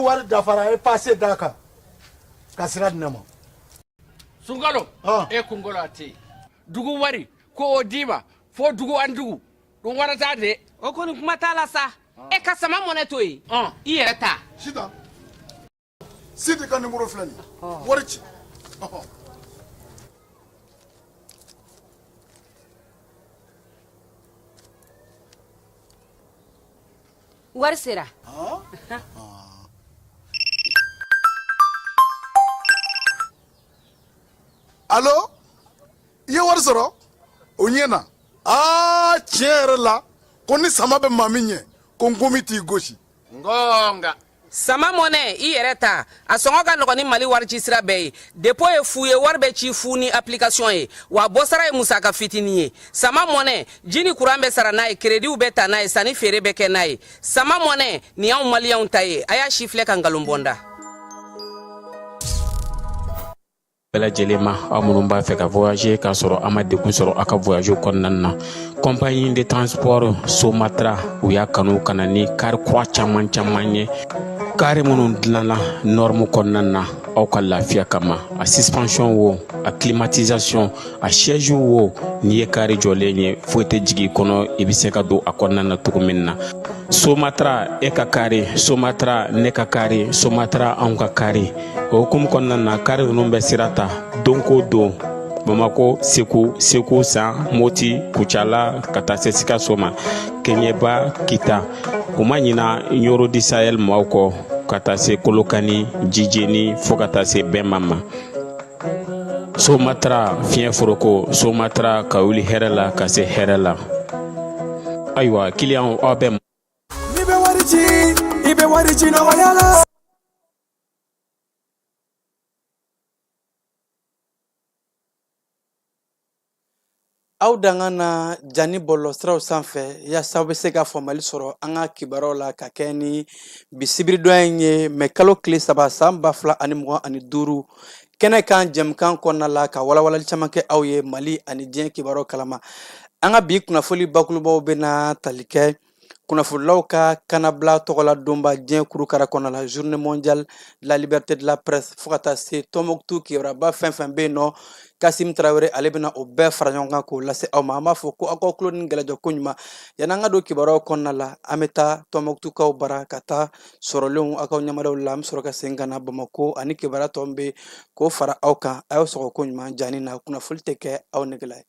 wari dafara, a ye pase d'a kan ka sira di ne ma. Sunkalo e kunkolo a tɛ yen. Dugu wari ko o d'i ma fo dugu an dugu ɗum warata de. O kɔni kuma t'a la sa. E ka sama mɔnɛ to yen, i yɛrɛ ta. Sitan, Sidi ka nimoro filɛ nin ye, wari ci. Wari sera. Alo, i ye wari sɔrɔ o ɲɛ na. Aa, tiɲɛ yɛrɛ la, ko ni sama bɛ maa min ɲɛ, ko nkomi t'i gosi. Ngonga. Sama mɔnɛ, i yɛrɛ ta, a sɔngɔ ka nɔgɔn ni Mali wari ci sira bɛɛ ye. Dépôt ye fu ye, wari bɛ ci fu ni application ye, wa bɔsara ye musaka fitinin ye. Sama mɔnɛ, ji ni kuran bɛ sara n'a ye, créditw bɛ ta n'a ye, sanni feere bɛ kɛ n'a ye. Sama mɔnɛ nin y'anw maliyɛnw ta ye. A y'a si filɛ ka nkalon bɔ n da. Bɛɛ lajɛlen ma, aw minnu b'a fɛ ka voyager k'a sɔrɔ a ma degun sɔrɔ aw ka voyage kɔnɔna na, compagnie de transport Somatra, u y'a kanu ka na ni kari kura caman caman ye, kari minnu dilanna norme kɔnɔna na aw ka lafiya kama. A suspension wo, a climatisation, a siège wo, n'i ye kari jɔlen ye, foyi tɛ jigin i kɔnɔ, i bɛ se ka don a kɔnɔna na cogo min na. Somatra, e ka kari Somatra, ne ka kari Somatra, anw ka kari. O hukumu kɔnɔna na, kari ninnu bɛ sira ta don ko don Bamako, Segu, Segu San, Moti, Kucala, ka taa se Sikaso ma, Keɲeba, Kita. U ma ɲina Ɲoro du Sahel maaw kɔ, ka taa se Kolokani, Jijeni, fo ka taa se Bɛnma ma. Somatra fiɲɛ foroko, Somatra ka wuli hɛrɛ la ka se hɛrɛ la. Ayiwa, kiliyanw, aw bɛ N'i bɛ wari ci, i bɛ wari ci nɔgɔya la. Aw danga na jani bɔlɔlɔsiraw sanfɛ yaasa aw bɛ se ka faamuyali sɔrɔ an ka kibaruyaw la ka kɛ ni bi sibiridon in ye, mɛ kalo tile 3 san 2025, kɛnɛ kan jɛmukan kɔnɔna la, ka walawalali caman kɛ aw ye Mali ani diɲɛ kibaruyaw kalama. An ka bi kunnafoli bakurubaw bɛna tali kɛ kunnafonilaw ka kanabila tɔgɔla donba diɲɛ kurukara kɔnɔ la, Journée mondiale de la liberté de la presse, fo ka taa se Tɔnbɔkutu kibaruba fɛn fɛn bɛ yen nɔ. Kasim Tarawele, ale bɛna o bɛɛ fara ɲɔgɔn kan k'o lase aw ma. An b'a fɔ ko aw ka tulo ni gɛlɛjɔ ko ɲuman. Yanni an ka don kibaruyaw kɔnɔna la, an bɛ taa Tɔnbɔkutukaw bara ka taa sɔrɔlenw aw ka ɲamadaw la. An bɛ sɔrɔ ka segin ka na Bamakɔ ani kibaruya tɔ bɛ k'o fara aw kan. A y'aw sɔgɔ ko ɲuman jani na, kunnafoli tɛ kɛ aw negela ye.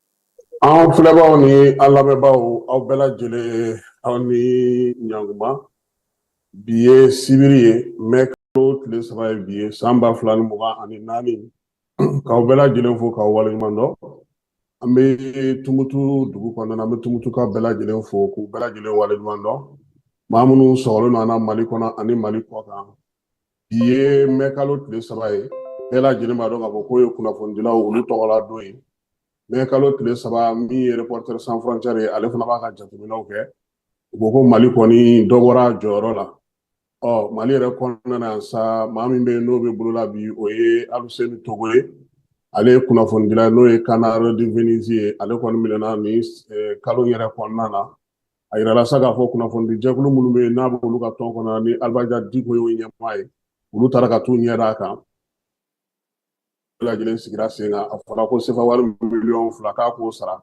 An filɛbaaw ni an lamɛnbaaw, aw bɛɛ lajɛlen, aw ni ɲankuma. Bi ye sibiri ye, mɛ kalo tile 3 ye bi ye, san 2024. K'aw bɛɛ lajɛlen fo, k'aw waleɲuman dɔn. An bɛ Tumutu dugu kɔnɔna na, an bɛ Tumutukaw bɛɛ lajɛlen fo, k'u bɛɛ lajɛlen waleɲuman dɔn. Maa minnu sɔgɔlen don an na Mali kɔnɔ ani Mali kɔ kan, bi ye mɛ kalo tile 3 ye, bɛɛ lajɛlen b'a dɔn k'a fɔ k'o ye kunnafonidilaw olu tɔgɔla don ye. Mɛ kalo tile 3, min ye Reporters sans frontières ye, ale fana b'a ka jateminɛw kɛ. U ko ko Mali kɔni dɔ bɔra a jɔyɔrɔ la. Ɔ, Mali yɛrɛ kɔnɔna na yan sa, maa min bɛ yen n'o bɛ bolola bi, o ye Aluseni Togo ye. Ale ye kunnafonidila ye, n'o ye Canard de Venise ye. Ale kɔni minɛna nin kalo yɛrɛ kɔnɔna na. A yirala sa k'a fɔ kunnafonidi jɛkulu minnu bɛ yen n'a b'olu ka tɔn kɔnɔ, ni Alibaja Diko y'o ɲɛmaa ye, olu taara ka t'u ɲɛ d'a kan. Bɛɛ lajɛlen sigira sen kan. A fɔra ko sefa wari miliyɔn 2 k'a k'o sara.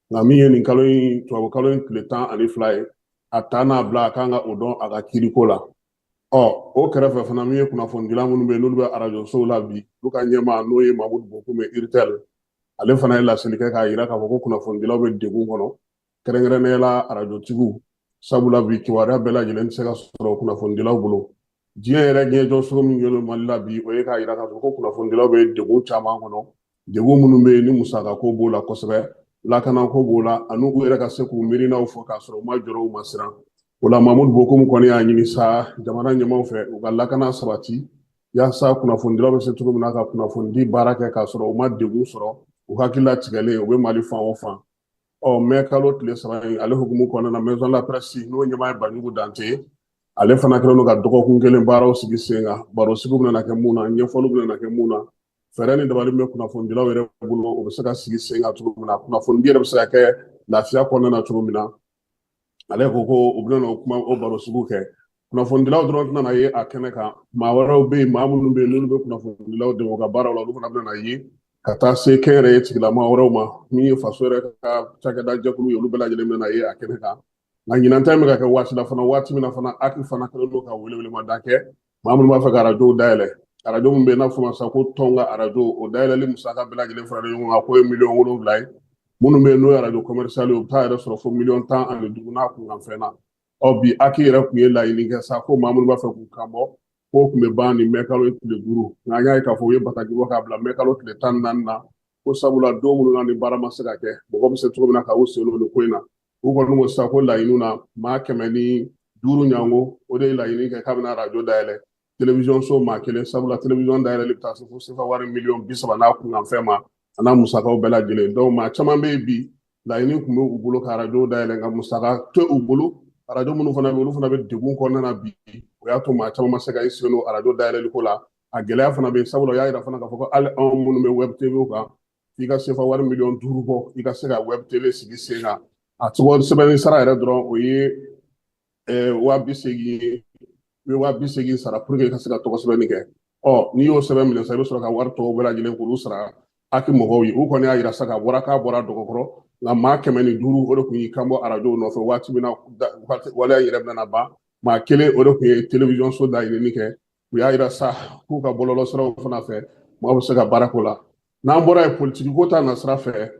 Nka min ye nin kalo in, tubabu kalo in tile 12 ye, a ta n'a bila, a kan ka o dɔn a ka kiiriko la. Ɔ, o kɛrɛfɛ fana, min ye kunnafonidila minnu bɛ yen n'olu bɛ arajosow la bi, olu ka ɲɛmaa, n'o ye Mamudu Bokum ye Iritel, ale fana ye laseli kɛ k'a yira k'a fɔ ko kunnafonidilaw bɛ degun kɔnɔ, kɛrɛnkɛrɛnnenya la arajotigiw, sabula bi kibaruya bɛɛ lajɛlen tɛ se ka sɔrɔ kunnafonidilaw bolo. Diɲɛ yɛrɛ ɲɛjɔ sogo min kɛlen Mali la bi, o ye k'a yira k'a fɔ ko kunnafonidilaw bɛ degun caman kɔnɔ, degun minnu bɛ yen ni musakako b'o la kosɛbɛ, lakanako b'o la, ani u yɛrɛ ka se k'u miirinaw fɔ k'a sɔrɔ u ma jɔrɔ, u ma siran. O la, Mamudu Bokum kɔni y'a ɲini sa jamana ɲɛmaaw fɛ, u ka lakana sabati, yaasa kunnafonidilaw bɛ se cogo min na ka kunnafonidi baara kɛ k'a sɔrɔ u ma degun sɔrɔ, u hakili latigɛlen, u bɛ Mali fan o fan. Ɔ, mɛ kalo tile 3 in, ale hukumu kɔnɔna na, Maison la Presse, n'o ɲɛmaa ye Banjugu Dante ye, ale fana kɛlen don ka dɔgɔkun kelen baaraw sigi sen kan. Barosigiw bɛna kɛ mun na, ɲɛfɔliw bɛna kɛ mun na, fɛɛrɛ ni dabali bɛ kunnafonidilaw yɛrɛ bolo, o bɛ se ka sigi sen kan cogo min na, kunnafonidi yɛrɛ bɛ se ka kɛ lafiya kɔnɔna na cogo min na. Ale ko ko u bɛna o kuma, o barosigiw kɛ. Kunnafonidilaw dɔrɔn tɛna ye a kɛnɛ kan, maa wɛrɛw bɛ yen, maa minnu bɛ yen n'olu bɛ kunnafonidilaw dɛmɛ u ka baaraw la, olu fana bɛna ye ka taa se kɛnyɛrɛye tigilamaa wɛrɛw ma min ye faso yɛrɛ ka cakɛda jɛkulu ye, olu bɛɛ lajɛlen bɛna ye a kɛnɛ kan. Nka ɲinan ta in bɛ ka kɛ waati la fana, waati min na fana HAC fana kɛlen don ka welewelemada kɛ maa minnu b'a fɛ ka arajow dayɛlɛ, arajo min bɛ yen n'a fɔ ma sa ko tɔn ka arajo, o dayɛlɛli musaka bɛɛ lajɛlen faralen ɲɔgɔn kan k'o ye miliyɔn 7 ye. Minnu bɛ yen n'o ye arajo commercial ye, u bɛ taa yɛrɛ sɔrɔ fo miliyɔn 15 n'a kunkanfɛn na. Ɔ bi HAC yɛrɛ tun ye laɲini kɛ sa ko maa minnu b'a fɛ k'u kan bɔ, k'o tun bɛ ban nin mɛ kalo tile 5, nka an y'a ye k'a fɔ u ye bataki bɔ k'a bila mɛ kalo tile 14 na, ko sabula don minnu na ni baara ma se ka kɛ, mɔgɔ bɛ se cogo min na ka u sen don nin ko in na. U kɔni ko sisan ko laɲiniw na, maa 105 ɲango, o de ye laɲini kɛ k'a bɛna arajo dayɛlɛ, télévision so maa kelen, sabula télévision dayɛlɛli bɛ taa se fo sefa wari miliyɔn 30 n'a kunkanfɛn ma, a n'a musakaw bɛɛ lajɛlen. Donc maa caman bɛ yen bi, laɲini tun bɛ u bolo ka arajo dayɛlɛ, nka musaka tɛ u bolo. Arajo minnu fana bɛ, olu fana bɛ degun kɔnɔna na bi, o y'a to maa caman ma se ka i sen don arajo dayɛlɛli ko la. A gɛlɛya fana bɛ yen, sabula o y'a yira fana k'a fɔ ko hali anw minnu bɛ web tv kan, f'i ka sefa wari miliyɔn 5 bɔ i ka se ka web tv sigi sen kan. A tɔgɔ sɛbɛnni sara yɛrɛ dɔrɔn, o ye 80 000 ye. I bɛ 80 000 sara pour que i ka se ka tɔgɔ sɛbɛnni kɛ. Ɔ n'i y'o sɛbɛn minɛ sisan, i bɛ sɔrɔ ka wari tɔw bɛɛ lajɛlen k'olu sara HAC mɔgɔw ye. U kɔni y'a yira sa k'a bɔra k'a bɔra dɔgɔkɔrɔ, nka maa 105, o de tun y'i kan bɔ arajow nɔfɛ waati min na waleya yɛrɛ bɛna ban. Maa kelen, o de tun ye télévision so dayɛlɛli kɛ. U y'a yira sa k'u ka bɔlɔlɔsiraw fana fɛ, maaw bɛ se ka baara k'o la. N'an bɔra yen, politiki ko ta nasira fɛ,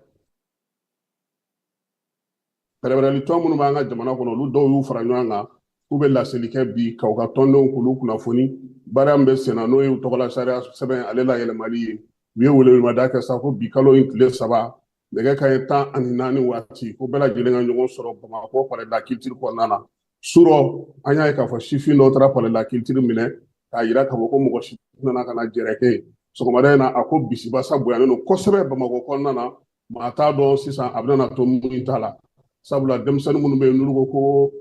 pɛrɛpɛrɛli tɔn minnu b'an ka jamana kɔnɔ, olu dɔw y'u fara ɲɔgɔn kan k'u bɛ laseli kɛ bi k'u ka tɔndenw k'olu kunnafoni baara min bɛ sen na, n'o ye u tɔgɔla sariya sɛbɛn ale layɛlɛmali ye. U ye welewelemada kɛ sa ko bi kalo in tile 3, nɛgɛ kanɲɛ 14 waati, ko bɛɛ lajɛlen ka ɲɔgɔn sɔrɔ Bamakɔ Palais de la Culture kɔnɔna na. Surɔ an y'a ye k'a fɔ sifin dɔw taara Palais de la Culture minɛ k'a yira k'a fɔ ko mɔgɔ si nana ka na jɛrɛ kɛ yen. Sɔgɔmada in na, a ko bisibasa bonyanen don kosɛbɛ Bamakɔ kɔnɔna na. Maa t'a dɔn sisan a bɛna to mun ta la, sabula denmisɛnnin minnu bɛ yen n'olu ko ko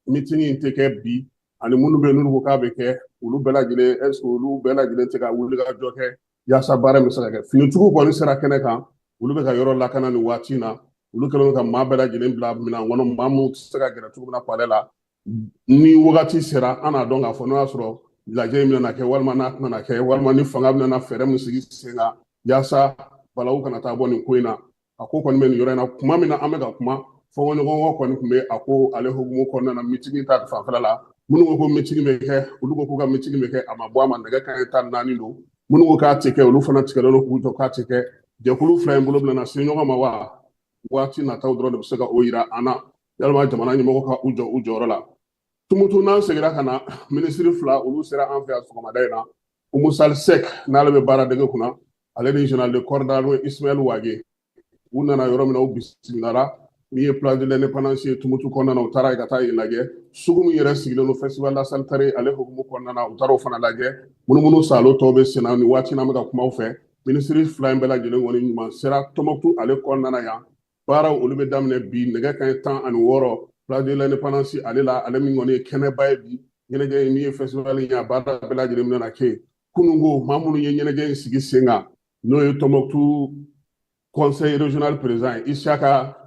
meeting in tɛ kɛ bi, ani minnu bɛ yen n'olu ko k'a bɛ kɛ, olu bɛɛ lajɛlen, est ce que olu bɛɛ lajɛlen tɛ ka wuli ka jɔ kɛ yaasa baara in bɛ se ka kɛ? Finitigiw kɔni sera kɛnɛ kan, olu bɛ ka yɔrɔ lakana nin waati in na. Olu kɛlen don ka maa bɛɛ lajɛlen bila minɛn kɔnɔ, maa minnu tɛ se ka gɛrɛ cogo min na palais la. Ni wagati sera, an n'a dɔn k'a fɔ n'o y'a sɔrɔ lajɛ in bɛna kɛ walima n'a tɛna kɛ, walima ni fanga bɛna fɛɛrɛ min sigi sen kan yaasa balawu kana taa bɔ nin ko in na. A ko kɔni bɛ nin yɔrɔ in na kuma min na an bɛ ka kuma, fɔɲɔgɔnkɔ kɔni tun bɛ a ko ale hukumu kɔnɔna na meeting ta fanfɛla la. Minnu ko ko meeting bɛ kɛ, olu ko k'u ka meeting bɛ kɛ, a ma bɔ a ma, nɛgɛ kanɲɛ 14 don. Minnu ko k'a tɛ kɛ, olu fana tigɛlen don k'u jɔ k'a tɛ kɛ. Jɛkulu fila in bolo bɛna se ɲɔgɔn ma wa? Waati nataw dɔrɔn de bɛ se ka o yira an na, yalima jamana ɲɛmɔgɔ ka u jɔ u jɔyɔrɔ la. Tumutu, n'an seginna ka na, minisiri fila, olu sera an fɛ yan sɔgɔmada in na. Oumou Sall Seck, n'ale bɛ baara dege kunna, ale ni général de corps d'armée Ismaël Wagué, u nana yɔrɔ min na, u bisimilara min ye Place de l'Indépendance ye Tumutu kɔnɔna na. U taara yen ka taa yen lajɛ, sugu min yɛrɛ sigilen don festival La Saltare ale hukumu kɔnɔna na, u taara o fana lajɛ. Munumunu salo tɔw bɛ sen na nin waati in na, an bɛ ka kuma u fɛ. Minisiri fila in bɛɛ lajɛlen kɔni ɲuman sera Tɔnbukutu ale kɔnɔna na yan. Baaraw olu bɛ daminɛ bi nɛgɛ kanɲɛ 16 Place de l'Indépendance ale la, ale min kɔni ye kɛnɛba ye bi. Ɲɛnajɛ in min ye festival in ye, a baara bɛɛ lajɛlen bɛna kɛ yen. Kununko, maa minnu ye ɲɛnajɛ in sigi sen kan, n'o ye Tɔnbukutu conseil régional président ye Isiaka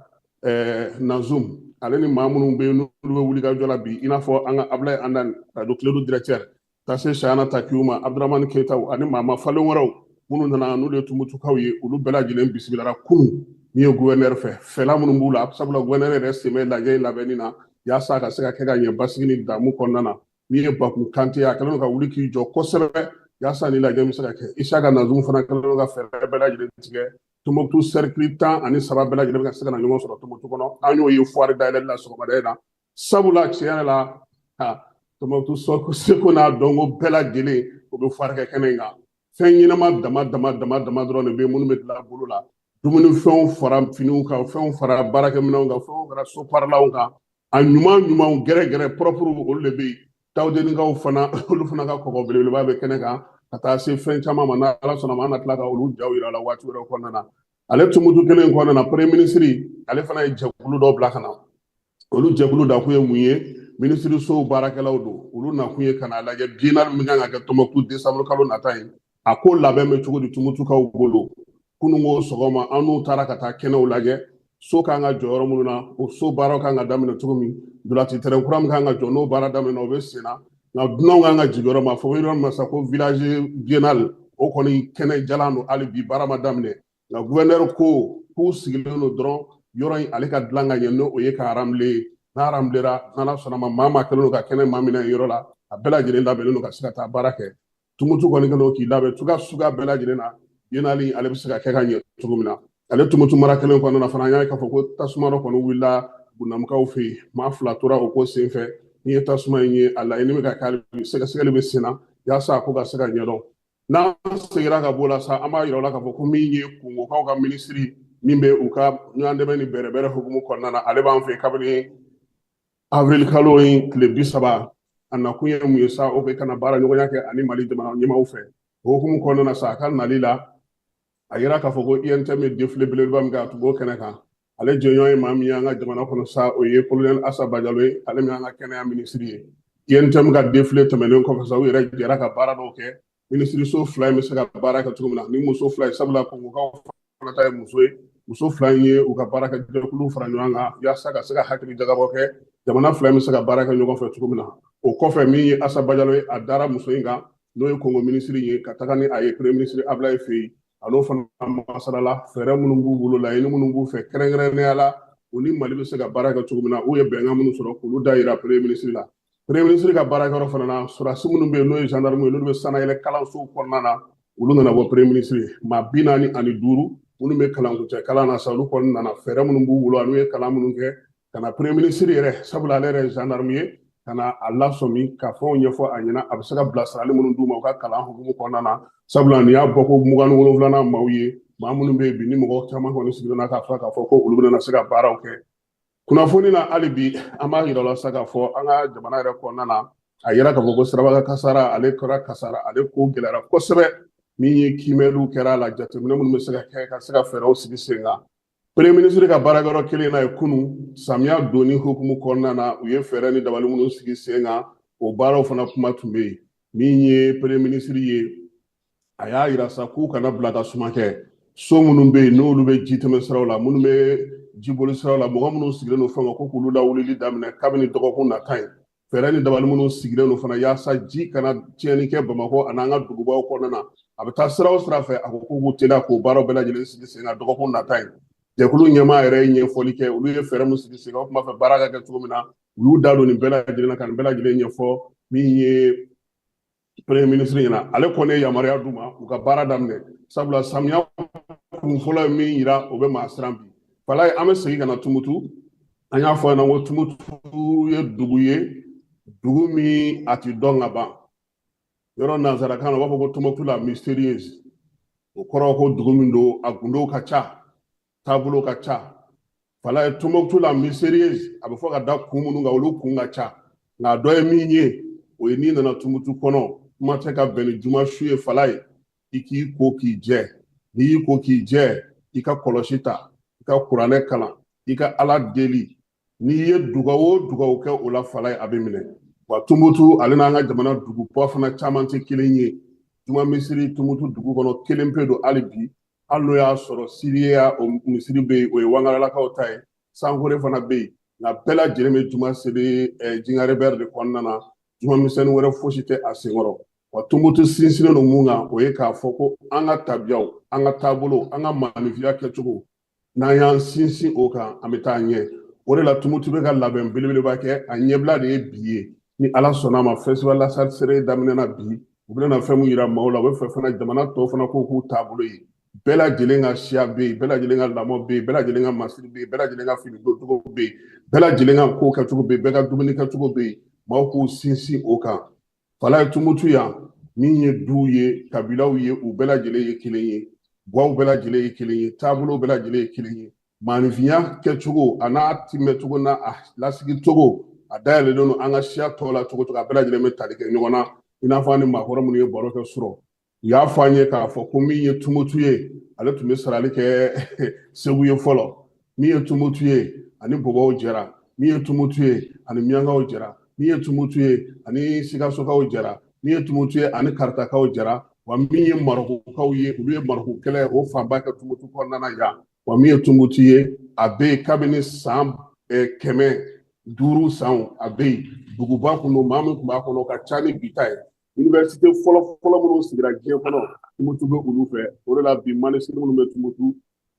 Nazoum, ale ni maa minnu bɛ yen n'olu bɛ wuli ka jɔ la bi, i n'a fɔ an ka Ablaye Andan, radio Kledu directeur, Tase Sayana Takiuma, Abdramane Keitaw, ani maa ma falen wɛrɛw minnu nana, n'olu ye Tumutukaw ye, olu bɛɛ lajɛlen bisimilara kunun min ye gouverneur fɛ, fɛla minnu b'u la, sabula gouverneur yɛrɛ sen bɛ lajɛ in labɛnni na yaasa a ka se ka kɛ ka ɲɛ basigi ni damu kɔnɔna na. Min ye Baku Kante ye, a kɛlen don ka wuli k'i jɔ kosɛbɛ yaasa ni lajɛ bɛ se ka kɛ. Isaka Nazoum fana kɛlen don ka fɛɛrɛ bɛɛ lajɛlen tigɛ, Tombouctou cercle 13 bɛɛ lajɛlen bɛ ka se ka na ɲɔgɔn sɔrɔ Tombouctou kɔnɔ. An y'o ye foire dayɛlɛli la sɔgɔmada in na, sabula tiɲɛ yɛrɛ la, ha, Tombouctou seko n'a dɔnko bɛɛ lajɛlen, o bɛ foire kɛ kɛnɛ in kan. Fɛn ɲɛnama dama dama dama dama dɔrɔn de bɛ yen minnu bɛ dilan bolo la, dumunifɛnw fara finiw kan, fɛnw fara baarakɛminɛnw kan, fɛnw fara soparilanw kan, a ɲuman ɲumanw gɛrɛgɛrɛ propre, olu de bɛ yen. Tawudenikaw fana, olu fana ka kɔgɔ belebeleba bɛ kɛnɛ kan, ka taa se fɛn caman ma. N'Ala sɔnna ma, an na tila ka olu jaw yira la waati wɛrɛw kɔnɔna na. Ale Tumutu kelen kɔnɔna na, premier ministre ale fana ye jɛkulu dɔ bila ka na. Olu jɛkulu dakun ye mun ye? Minisirisow baarakɛlaw don. Olu nakun ye ka n'a lajɛ biennale min kan ka kɛ Tɔnbukutu décembre kalo nata ye, a ko labɛn bɛ cogo di Tumutukaw bolo. Kununko sɔgɔma, an n'u taara ka taa kɛnɛw lajɛ. So kan ka jɔ yɔrɔ minnu na, o so baaraw kan ka daminɛ cogo min, ntolaci terrain kura min kan ka jɔ, n'o baara daminɛ, o bɛ sen na. Nka dunanw kan ka jigin yɔrɔ min, a fɔ yɔrɔ min ma sa ko village biennale, o kɔni kɛnɛ jalan don, hali bi baara ma daminɛ. Nka gouverneur ko k'u sigilen don dɔrɔn yɔrɔ in ale ka dilan ka ɲɛ, n'o ye ka remblai. N'a remblayera, n'Ala sɔnna ma, maa maa kɛlen don ka kɛnɛ maa minɛ yɔrɔ la, a bɛɛ lajɛlen labɛnnen don ka se ka taa baara kɛ. Tumutu kɔni kɛlen don k'i labɛn cogoya suguya bɛɛ lajɛlen na, biennale ale bɛ se ka kɛ ka ɲɛ cogo min na. Ale Tumutu mara kelen kɔnɔna na fana, an y'a ye k'a fɔ ko tasuma dɔ kɔni wulila Bundamukaw fɛ yen, maa 2 tora o ko senfɛ. N'i ye tasuma in ye, a laɲini bɛ ka kɛ hali bi, sɛgɛsɛgɛli bɛ sen na yaasa a ko ka se ka ɲɛdɔn. N'an seginna ka b'o la sa, an b'a yira u la k'a fɔ ko min ye Kongokaw ka minisiri min bɛ u ka ɲɔgɔndɛmɛ ni bɛrɛbɛrɛ hukumu kɔnɔna na, ale b'an fɛ kabini avril kalo in tile 30. A nakun ye mun ye sa? O bɛ ka na baara ɲɔgɔnya kɛ ani Mali jamana ɲɛmaaw fɛ. O hukumu kɔnɔna na sa, a ka nali la, a yira k'a fɔ ko UNTM ye défilé belebeleba min kɛ, a tun b'o kɛnɛ kan. Ale jɔɲɔgɔn ye maa min ye an ka jamana kɔnɔ sa, o ye colonel Asa Bajalo ye, ale min y'an ka kɛnɛya minisiri ye. UNTM ka défilé tɛmɛnen kɔfɛ sa, u yɛrɛ jɛra ka baara dɔw kɛ minisiriso 2 in bɛ se ka baara kɛ cogo min na ni muso 2 ye, sabula Kongokaw fana ta ye muso ye. Muso 2 in ye u ka baara kɛ jɛkulu fara ɲɔgɔn kan yaasa ka se ka hakili jagabɔ kɛ jamana 2 in bɛ se ka baara kɛ ɲɔgɔn fɛ cogo min na. O kɔfɛ, min ye Asa Bajalo ye, a dara muso in kan, n'o ye Kongo minisiri ye, ka taga ni a ye premier ministre Ablaye fɛ yen. A n'o fana masalala fɛɛrɛ minnu b'u bolo, laɲini minnu b'u fɛ, kɛrɛnkɛrɛnnenya la u ni Mali bɛ se ka baara kɛ cogo min na. U ye bɛnkan minnu sɔrɔ, k'olu da yira premier ministre la. Premier ministre ka baarakɛyɔrɔ fana na, sɔrɔdasi minnu bɛ yen, n'o ye gendarme ye, n'olu bɛ sanayɛlɛ kalansow kɔnɔna na, olu nana bɔ premier ministre ye. Maa 45 minnu bɛ kalankuncɛ kalan na sa, olu kɔni nana fɛɛrɛ minnu b'u bolo ani u ye kalan minnu kɛ, ka na premier ministre yɛrɛ, sabula ale yɛrɛ ye gendarme ye, ka na a lasɔmi ka fɛnw ɲɛfɔ a ɲɛna, a bɛ se ka bilasirali minnu d'u ma u ka kalan hukumu kɔnɔna na, sabula nin y'a bɔ ko 27nan maaw ye, maa minnu bɛ yen bi ni mɔgɔ caman kɔni sigilen na k'a fɔ k'a fɔ ko olu bɛna se ka baaraw kɛ. Kunnafoni na hali bi, an b'a yira la sa k'a fɔ an ka jamana yɛrɛ kɔnɔna na, a yira k'a fɔ ko sirabaga kasara, ale kɛra kasara, ale ko gɛlɛyara kosɛbɛ. Min ye kiimɛliw kɛra a la, jateminɛ minnu bɛ se ka kɛ ka se ka fɛɛrɛw sigi sen kan. Premier ministre ka baarakɛyɔrɔ kelen na ye kunun, samiya donni hukumu kɔnɔna na, u ye fɛɛrɛ ni dabali minnu sigi sen kan, o baaraw fana kuma tun bɛ yen. Min ye premier ministre ye, a y'a yira sa k'u kana bila ka suma kɛ. So minnu bɛ yen, n'olu bɛ ji tɛmɛ siraw la, minnu bɛ jiboli siraw la, mɔgɔ minnu sigilen don fɛn kan, ko k'olu lawulili daminɛ kabini dɔgɔkun nata in. Fɛɛrɛ ni dabali minnu sigilen don fana yaasa ji kana tiɲɛni kɛ Bamakɔ ani an ka dugubaw kɔnɔna na, a bɛ taa sira o sira fɛ, a ko k'u k'u teliya k'o baaraw bɛɛ lajɛlen sigi sen kan dɔgɔkun nata in. Jɛkulu ɲɛmaa yɛrɛ ye ɲɛfɔli kɛ, olu ye fɛɛrɛ min sigi sen kan, o tun b'a fɛ baara ka kɛ cogo min na, u y'u da don nin bɛɛ lajɛlen na ka nin bɛɛ lajɛlen ɲɛfɔ min ye premier ministre ɲɛna. Ale kɔni ye yamaruya d'u ma u ka baara daminɛ, sabula samiya kun fɔlɔ ye min yira, o bɛ maa siran bi. Falaye, an bɛ segin ka na Tumutu. An y'a fɔ ɲɛna ko Tumutu ye dugu ye, dugu min a ti dɔn ka ban. Yɔrɔ nansarakan na, u b'a fɔ ko Tombouctou la mystérieuse. O kɔrɔ ko dugu min don, a gundow ka ca, taabolo ka ca. Falaye, Tombouctou la mystérieuse, a bɛ fɔ ka da kun minnu kan, olu kun ka ca. Nka a dɔ ye min ye, o ye n'i nana Tumutu kɔnɔ, kuma tɛ ka bɛn ni juma su ye, Falaye, i k'i ko k'i jɛ. N'i y'i ko k'i jɛ, i ka kɔlɔsi ta, i ka kuranɛ kalan, i ka Ala deli. N'i ye dugawu o dugawu kɛ o la, Falaye, a bɛ minɛ. Wa Tumutu ale n'an ka jamana duguba fana caman tɛ kelen ye. Juma misiri Tumutu dugu kɔnɔ kelen pe don hali bi, hali n'o y'a sɔrɔ Siriya o misiri bɛ yen, o ye Wangaralakaw ta ye, Sankore fana bɛ yen, nka bɛɛ lajɛlen bɛ juma seli Jingarebɛri de kɔnɔna na. Juma misɛnnin wɛrɛ fosi tɛ a senkɔrɔ. Wa Tumutu sinsinnen don mun kan, o ye k'a fɔ ko an ka tabiyaw, an ka taabolo, an ka maanifinya kɛcogo, n'an y'an sinsin o kan, an bɛ taa ɲɛ. O de la Tumutu bɛ ka labɛn belebeleba kɛ. A ɲɛbila de ye bi ye, ni Ala sɔnna a ma. Festival la salsere daminɛna bi, u bɛna fɛn mun yira maaw la, u bɛ fɛ fana jamana tɔw fana k'o k'u taabolo ye. Bɛɛ lajɛlen ka siya bɛ yen, bɛɛ lajɛlen ka lamɔ bɛ yen, bɛɛ lajɛlen ka masiri bɛ yen, bɛɛ lajɛlen ka fini doncogo bɛ yen, bɛɛ lajɛlen ka ko kɛcogo bɛ yen, bɛɛ ka dumuni kɛcogo bɛ yen. Maaw k'u sinsin o kan. Falaye, Tumutu yan, min ye duw ye, kabilaw ye, u bɛɛ lajɛlen ye kelen ye, gaw bɛɛ lajɛlen ye kelen ye, taabolo bɛɛ lajɛlen ye kelen ye. Maanifinya kɛcogo a n'a timɛcogo n'a a lasigicogo, a dayɛlɛlen don an ka siya tɔw la cogo cogo, a bɛɛ lajɛlen bɛ tali kɛ ɲɔgɔn na. I n'a fɔ an ni maakɔrɔ minnu ye baro kɛ surɔ, u y'a fɔ an ye k'a fɔ ko min ye Tumutu ye, ale tun bɛ sarali kɛ Segu ye fɔlɔ. Min ye Tumutu ye, ani Bɔbɔw jɛra. Min ye Tumutu ye, ani Miyankaw jɛra. Min ye Tumutu ye, ani Sikasokaw jɛra. Min ye Tumutu ye, ani Karitakaw jɛra. Wa min ye Marɔkukaw ye, olu ye Marɔku kɛlɛ o fanba kɛ Tumutu kɔnɔna na yan. Wa min ye Tumutu ye, A bɛ yen kabini san 500 sanw, a bɛ yen. Duguba kun don, maa min tun b'a kɔnɔ ka ca ni bi ta ye. Université fɔlɔ fɔlɔ minnu sigira diɲɛ kɔnɔ, Tumutu bɛ olu fɛ. O de la bi manuscrit minnu bɛ Tumutu,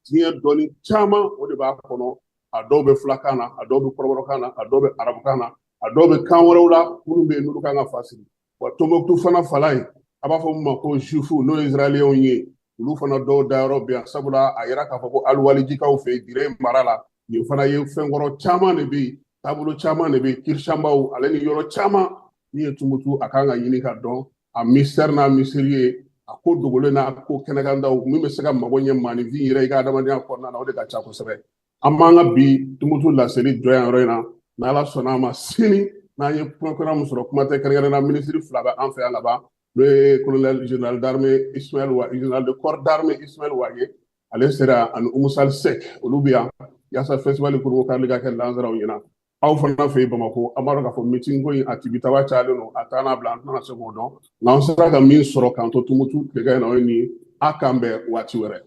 diɲɛ dɔnni caman o de b'a kɔnɔ. A dɔw bɛ fulakan na, a dɔw bɛ kɔrɔbɔrɔkan na, a dɔw bɛ arabukan na, a dɔw bɛ kan wɛrɛw la minnu bɛ yen n'olu kan ka fasiri. Wa Tɔnbɔkutu fana fala ye, a b'a fɔ min ma ko juifu, n'o ye israéliyɛnw ye, olu fana dɔw dayɔrɔ bɛ yan, sabula a yira k'a fɔ ko aliwalijikaw fɛ yen Dire mara la, yen fana ye fɛnkɔrɔ caman de bɛ yen, taabolo caman de bɛ yen, kirisanbaw ale ni yɔrɔ caman min ye Tumutu, a kan ka ɲini ka dɔn a mystère n'a misiri ye, a ko dogolen n'a ko kɛnɛkandaw min bɛ se ka mago ɲɛ maaninfin yɛrɛ i ka adamadenya kɔnɔna na, o de ka ca kosɛbɛ. An b'an ka bi Tumutu laseli jɔ yan yɔrɔ in na. N'Ala sɔnna a ma, sini n'an ye kuma kura min sɔrɔ, kuma tɛ, kɛrɛnkɛrɛnnenya la minisiri fila bɛ an fɛ yan laban, n'o ye colonel général d'armée Ismaël Wa, général de corps d'armée Ismaël Wagué, ale sera, ani Umusal Sek, olu bɛ yan yaasa festival kurunbon karili ka kɛ lansaraw ɲɛna. Aw fana fɛ yen Bamakɔ, an b'a dɔn k'a fɔ meeting ko in a tibitaba cayalen don, a taa n'a bila, an tɛna se k'o dɔn, nka an sera ka min sɔrɔ k'an to Tumutu tilegan in na, o ye nin ye. A k'an bɛn waati wɛrɛ.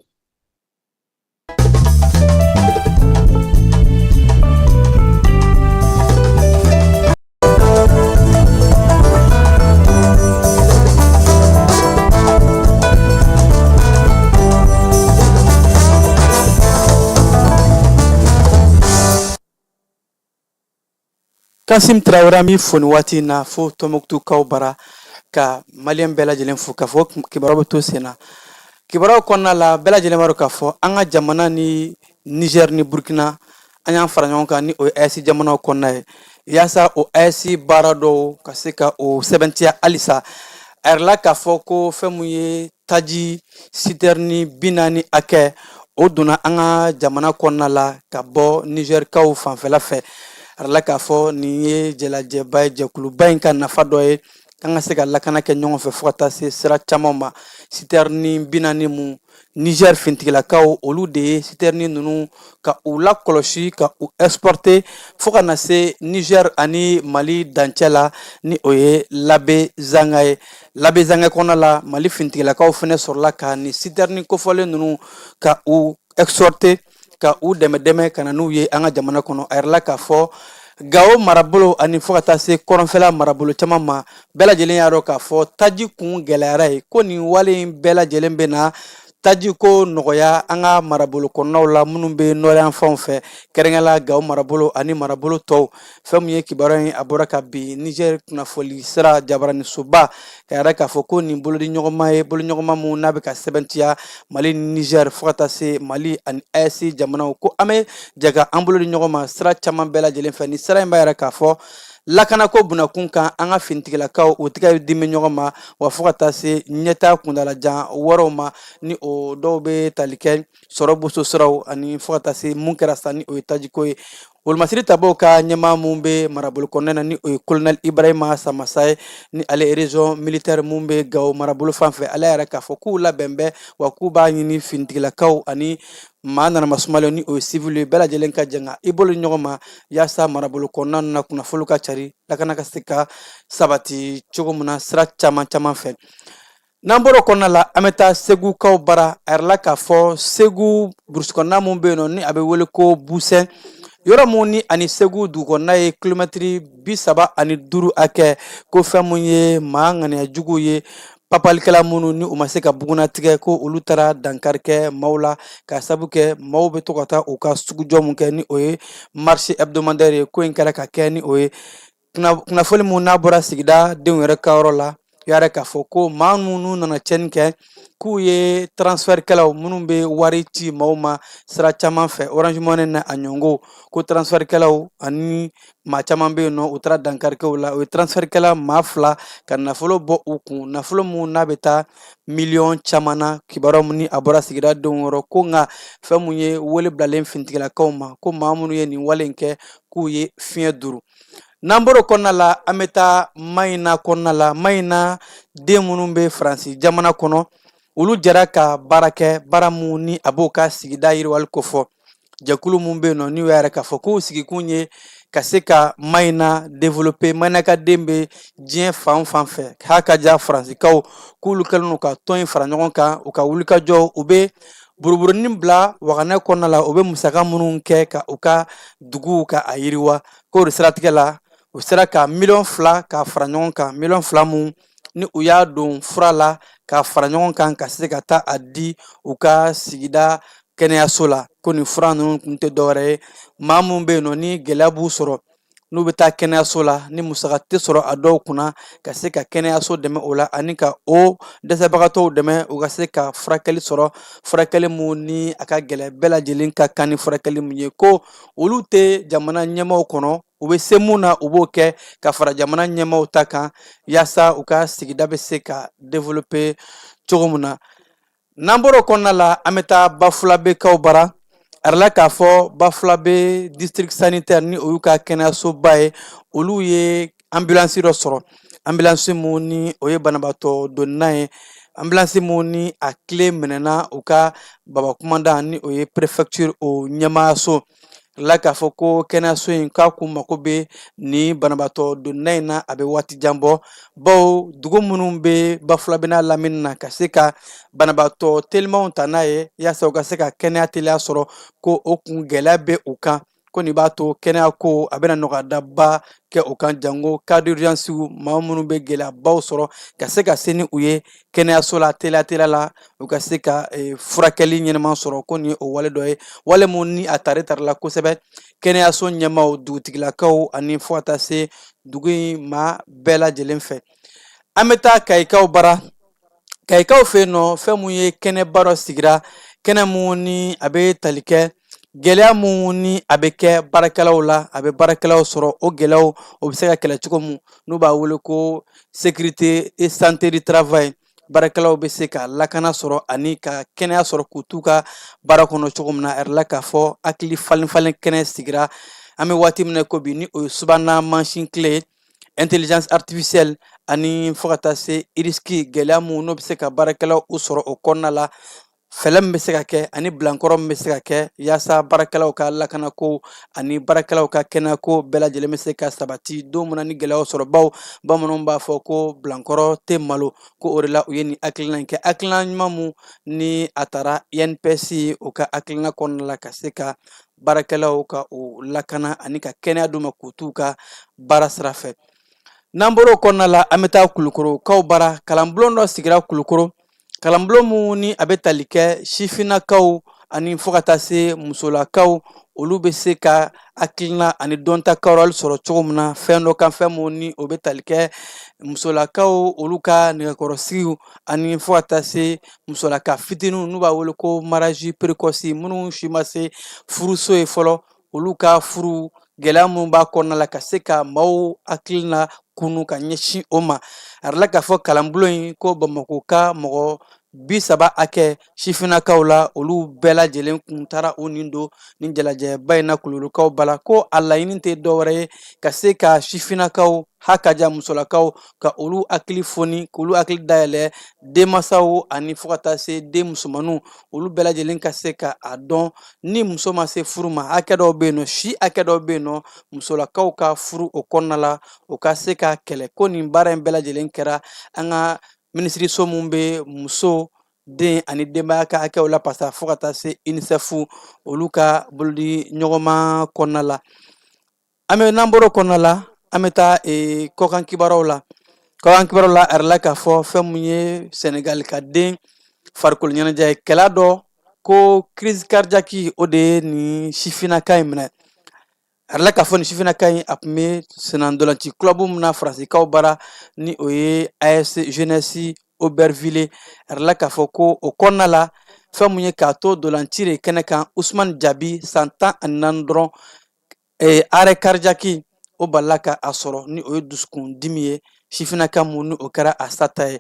Kasim Tarawele, an b'i fo nin waati in na fo Tɔnbukutukaw bara, ka maliyɛn bɛɛ lajɛlen fo k'a fɔ kibaruyaw bɛ to sen na. Kibaruyaw kɔnɔna la, bɛɛ lajɛlen b'a dɔn k'a fɔ an ka jamana ni Niger ni Burkina, an y'an fara ɲɔgɔn kan ni o ye AES jamanaw kɔnɔna ye, yaasa o AES baara dɔw ka se ka o sɛbɛntiya halisa. A yirala k'a fɔ ko fɛn mun ye taji sitɛrini 40 hakɛ, o donna an ka jamana kɔnɔna la ka bɔ nizɛrikaw fanfɛla fɛ. A yirala k'a fɔ nin ye jɛlajɛba ye, jɛkuluba in ka nafa dɔ ye k'an ka se ka lakana kɛ ɲɔgɔn fɛ fo ka taa se sira caman ma. Sitɛrini 40 mun, Niger finitigilakaw olu de ye sitɛrini ninnu ka u lakɔlɔsi, ka u exporter fo ka na se Niger ani Mali dancɛ la, ni o ye Labezanga ye. Labezanga kɔnɔna la, Mali finitigilakaw fana sɔrɔla ka nin sitɛrini kofɔlen ninnu ka u exporter, ka u dɛmɛ dɛmɛ ka na n'u ye an ka jamana kɔnɔ. A yirala k'a fɔ Gawo marabolo ani fo ka taa se kɔrɔnfɛla marabolo caman ma, bɛɛ lajɛlen y'a dɔn k'a fɔ taji kun gɛlɛyara ye, ko nin wale in bɛɛ lajɛlen bɛ na taji ko nɔgɔya an ka marabolo kɔnɔnaw la minnu bɛ nɔrɔyanfanw fɛ, kɛrɛnkɛrɛn la Gawo marabolo ani marabolo tɔw. Fɛn min ye kibaruya in, a bɔra ka bin Niger kunnafoli sira jabaranisoba ka yira k'a fɔ ko nin bolodi ɲɔgɔnma ye boloɲɔgɔnma mun n'a bɛ ka sɛbɛntiya Mali ni Niger fo ka taa se Mali ani AES jamanaw, ko an bɛ jɛ ka an bolo di ɲɔgɔn ma sira caman bɛɛ lajɛlen fɛ. Nin sira in b'a yira k'a fɔ lakanako bunakun kan, an ka finitigilakaw u tɛgɛ di bɛ ɲɔgɔn ma wa, fo ka taa se ɲɛtaa kuntalajan wɛrɛw ma, ni o dɔw bɛ tali kɛ sɔrɔ boso siraw ani fo ka taa se mun kɛra sa, ni o ye tajiko ye. Wolomasiri tabaw ka ɲɛmaa mun bɛ marabolo kɔnɔna na, ni o ye colonel Ibrahima Samassa ye, ni ale région militaire mun bɛ Gawo marabolo fan fɛ, ale yɛrɛ k'a fɔ k'u labɛn bɛ wa, k'u b'a ɲini finitigilakaw ani maa nanama sumalen, ni o ye civil ye, bɛɛ lajɛlen ka jɛ ka i bolo ɲɔgɔn ma yaasa marabolo kɔnɔna na kunnafoni ka cari, lakana ka se ka sabati cogo min na sira caman caman fɛ. N'an bɔr'o kɔnɔna la, an bɛ taa segukaw bara. A yirala k'a fɔ Segu burusi kɔnɔna mun bɛ yen nɔ, ni a bɛ wele ko Busɛn, yɔrɔ mun ni ani Segu dugu kɔnɔna ye kilomɛtiri 35 hakɛ, ko fɛn mun ye maa ŋaniya jugu ye, papalikɛla minnu ni u ma se ka bugunnatigɛ, ko olu taara dankari kɛ maaw la, k'a sabu kɛ maaw bɛ to ka taa u ka sugujɔ mun kɛ, ni o ye marché hebdomadaire ye. Ko in kɛra ka kɛ ni o ye kunnafoni mun n'a bɔra sigida denw yɛrɛ ka yɔrɔ la, yɛrɛ k'a fɔ ko maa minnu nana tiɲɛni kɛ, k'u ye transfertkɛlaw minnu bɛ wari ci maaw ma sira caman fɛ, Orange Money na a ɲɔgɔnw, ko transfertkɛlaw ani maa caman bɛ yen nɔ, u taara dankari kɛ u la. O ye transfertkɛla maa 2 ka nafolo bɔ u kun, nafolo mun n'a bɛ taa miliyɔn caman na. Kibaruya mun ni a bɔra sigida denw yɔrɔ ko, nka fɛn mun ye wele bilalen finitigilakaw ma, ko maa minnu ye nin wale in kɛ, k'u ye fiɲɛ duuru. N'an bɔr'o kɔnɔna la, an bɛ taa Mayina kɔnɔna la. Mayina den minnu bɛ Faransi jamana kɔnɔ, olu jɛra ka baara kɛ, baara mun ni a b'o ka sigida yiriwali kofɔ. Jɛkulu mun bɛ yen nɔ, n'u y'a yɛrɛ k'a fɔ k'u sigikun ye ka se ka Mayina développer, Mayina ka den bɛ diɲɛ fan o fan fɛ, k'a ka diya Faransikaw, k'olu kɛlen don ka tɔn in fara ɲɔgɔn kan, u ka wulikajɔ u bɛ Buruburunin bila waganɛ kɔnɔna la, u bɛ musaka minnu kɛ ka u ka duguw ka a yiriwa, k'o de siratigɛ la, u sera ka miliyɔn 2 ka fara ɲɔgɔn kan, miliyɔn 2 mun ni u y'a don fura la ka fara ɲɔgɔn kan ka se ka taa a di u ka sigida kɛnɛyaso la. Ko nin fura ninnu tun tɛ dɔwɛrɛ ye, maa minnu bɛ yen nɔ ni gɛlɛya b'u sɔrɔ n'u bɛ taa kɛnɛyaso la, ni musaka tɛ sɔrɔ a dɔw kunna, ka se ka kɛnɛyaso dɛmɛ o la ani ka o dɛsɛbagatɔw dɛmɛ u ka se ka furakɛli sɔrɔ, furakɛli mun ni a ka gɛlɛn, bɛɛ lajɛlen ka kan ni furakɛli mun ye. Ko olu tɛ jamana ɲɛmaaw kɔnɔ, u bɛ se mun na, u b'o kɛ ka fara jamana ɲɛmaaw ta kan, yaasa u ka sigida bɛ se ka développer cogo min na. N'an bɔra o kɔnɔna la, an bɛ taa Bafulabekaw bara. A yirala k'a fɔ Bafulabe district sanitaire, ni o y'u ka kɛnɛyasoba ye, olu ye ambulance dɔ sɔrɔ, ambulance mun ni o ye banabaatɔ donna ye, ambulance mun ni a clé minɛna u ka baba kumandan, ni o ye préfecture o ɲɛmaayaso la, k'a fɔ ko kɛnɛyaso in k'a kun mako bɛ ni banabaatɔ donna in na a bɛ waati jan bɔ, bawo dugu minnu bɛ Bafulabe n'a lamini na, ka se ka banabaatɔ telimanw ta n'a ye yaasa u ka se ka kɛnɛya teliya sɔrɔ, ko o kun gɛlɛya bɛ u kan. Ko nin b'a to kɛnɛya ko a bɛna nɔgɔyadaba kɛ u kan, jango cas d'urgence, maa minnu bɛ gɛlɛyabaw sɔrɔ, ka se ka se ni u ye kɛnɛyaso la teliya teliya la, u ka se ka furakɛli ɲɛnama sɔrɔ. Ko nin ye o wale dɔ ye, wale mun ni a tari tarila kosɛbɛ kɛnɛyaso ɲɛmaaw, dugutigilakaw ani fo ka taa se dugu in maa bɛɛ lajɛlen fɛ. An bɛ taa Kayikaw bara. Kayikaw fɛ yen nɔ, fɛn mun ye kɛnɛba dɔ sigira, kɛnɛ mun ni a bɛ tali kɛ gɛlɛya mun ni a bɛ kɛ baarakɛlaw la, a bɛ baarakɛlaw sɔrɔ, o gɛlɛyaw o bɛ se ka kɛlɛ cogo mun, n'u b'a wele ko sécurité et santé du travail, baarakɛlaw bɛ se ka lakana sɔrɔ ani ka kɛnɛya sɔrɔ k'u t'u ka baara kɔnɔ cogo min na. A yirala k'a fɔ hakili falen falen kɛnɛ sigira an bɛ waati min na ko bi, ni o ye subahana mansin tile, intelligence artificielle ani fo ka taa se risque, gɛlɛya mun n'o bɛ se ka baarakɛlaw u sɔrɔ o kɔnɔna la, fɛɛrɛ min bɛ se ka kɛ ani bilankɔrɔ min bɛ se ka kɛ yaasa baarakɛlaw ka lakanako ani baarakɛlaw ka kɛnɛyako bɛɛ lajɛlen bɛ se ka sabati don min na ni gɛlɛyaw sɔrɔ, bawo bamananw b'a fɔ ko bilankɔrɔ tɛ malo. Ko o de la u ye nin hakilina in kɛ, hakilina ɲuman mun ni a taara INPS o ka hakilina kɔnɔna la, ka se ka baarakɛlaw ka o lakana ani ka kɛnɛya d'u ma k'u t'u ka baara sira fɛ. N'an bɔra o kɔnɔna la, an bɛ taa Kulukorokaw bara. Kalanbulon dɔ sigira Kulukoro, kalanbulon mun ni a bɛ tali kɛ sifinnakaw ani fo ka taa se musolakaw, olu bɛ se ka hakilina ani dɔnta kawurali sɔrɔ cogo min na fɛn dɔ kan, fɛn mun ni o bɛ tali kɛ musolakaw olu ka nɛgɛkɔrɔsigiw ani fo ka taa se musolaka fitininw, n'u b'a wele ko mariage précoce, minnu si ma se furuso ye fɔlɔ, olu ka furu gɛlɛya minnu b'a kɔnɔna la, ka se ka maaw hakilina kunu ka ɲɛsin o ma. A yirala k'a fɔ kalanbulon in ko Bamakɔ ka mɔgɔ 30 hakɛ sifinnakaw la, olu bɛɛ lajɛlen kun taara u nin don nin jalajɛba in na Kulukorokaw bara. Ko a laɲini tɛ dɔwɛrɛ ye ka se ka sifinnakaw hakaja musolakaw ka olu hakili foni, k'olu hakili dayɛlɛ, denmansaw ani fo ka taa se den musomanninw, olu bɛɛ lajɛlen ka se ka a dɔn ni muso ma se furu ma, hakɛ dɔw bɛ yen nɔ, si hakɛ dɔw bɛ yen nɔ musolakaw ka furu o kɔnɔna la, o ka se ka kɛlɛ. Ko nin baara in bɛɛ lajɛlen kɛra an ka minisiriso mun bɛ muso, den ani denbaya ka hakɛw lapasa, fo ka taa se UNICEF olu ka bolodi ɲɔgɔnma kɔnɔna la. An bɛ n'an bɔra o kɔnɔna la, an bɛ taa kɔkan kibaruyaw la. Kɔkan kibaruyaw la, a yirala k'a fɔ fɛn mun ye Senegali ka den farikolo ɲɛnajɛkɛla dɔ, ko crise cardiaque o de ye nin sifinnaka in minɛ. A yirala k'a fɔ nin sifinnaka in, a tun bɛ sennantolaci club min na Faransikaw bara, ni o ye AS Jeunesse Aubervilliers, a yirala k'a fɔ ko o kɔnɔna la, fɛn mun ye k'a to dolanci de kɛnɛ kan, Usumani Jabi, san 14 dɔrɔn, arrêt cardiaque o balila ka a sɔrɔ, ni o ye dusukun dimi ye. Sifinnaka mun ni o kɛra a sata ye.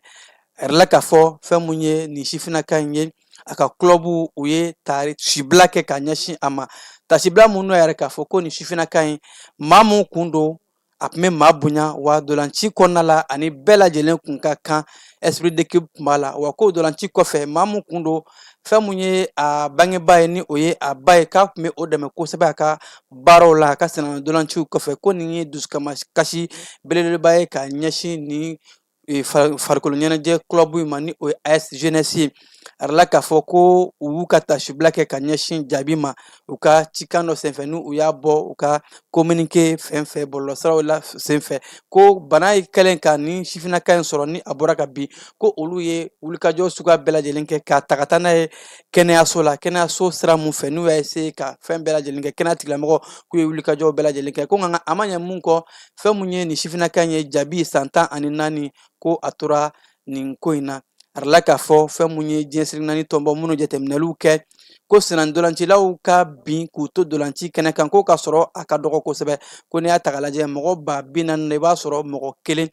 A yirala k'a fɔ fɛn mun ye nin sifinnaka in ye, a ka club u ye taasibila kɛ ka ɲɛsin a ma, taasibila mun n'o yɛrɛ k'a fɔ ko nin sifinnaka in, maa mun kun don, a tun bɛ maa bonya, wa dolanci kɔnɔna la ani bɛɛ lajɛlen kun ka kan, esprit d'équipe tun b'a la, wa ko dolanci kɔfɛ, maa mun kun don, fɛn mun ye a bangebaa ye, ni o ye a ba ye, k'a tun bɛ o dɛmɛ kosɛbɛ a ka baaraw la, a ka senna dolanciw kɔfɛ. Ko nin ye dusukamakasi belebeleba ye ka ɲɛsin nin Farikolo ɲɛnajɛ club in ma, ni o ye AS Jeunesse ye. A yirala k'a fɔ ko u y'u ka tasibila kɛ ka ɲɛsin Jabi ma u ka cikan dɔ senfɛ, ni u y'a bɔ u ka communiqué fɛn fɛn bɔlɔlɔsiraw la senfɛ, ko bana ye kɛlen ka ni sifinnaka in sɔrɔ, ni a bɔra ka bin, ko olu ye wulikajɔ suguya bɛɛ lajɛlen kɛ k'a ta ka taa n'a ye kɛnɛyaso la. Kɛnɛyaso sira mun fɛ n'u y'a essayer ka fɛn bɛɛ lajɛlen kɛ, kɛnɛya tigilamɔgɔ k'u ye wulikajɔ bɛɛ lajɛlen kɛ, ko nka a ma ɲɛ mun kɔ, fɛn mun ye nin sifinnaka in ye, Jabi, san 14, ko a tora nin ko in na. A yirala k'a fɔ fɛn mun ye diɲɛ seleke naani tɔnbɔ minnu jateminɛliw kɛ, ko sennantolancilaw ka bin k'u to dolanci kɛnɛ kan, ko k'a sɔrɔ a ka dɔgɔ kosɛbɛ, ko n'i y'a ta k'a lajɛ mɔgɔ 40 000 na, i b'a sɔrɔ mɔgɔ kelen,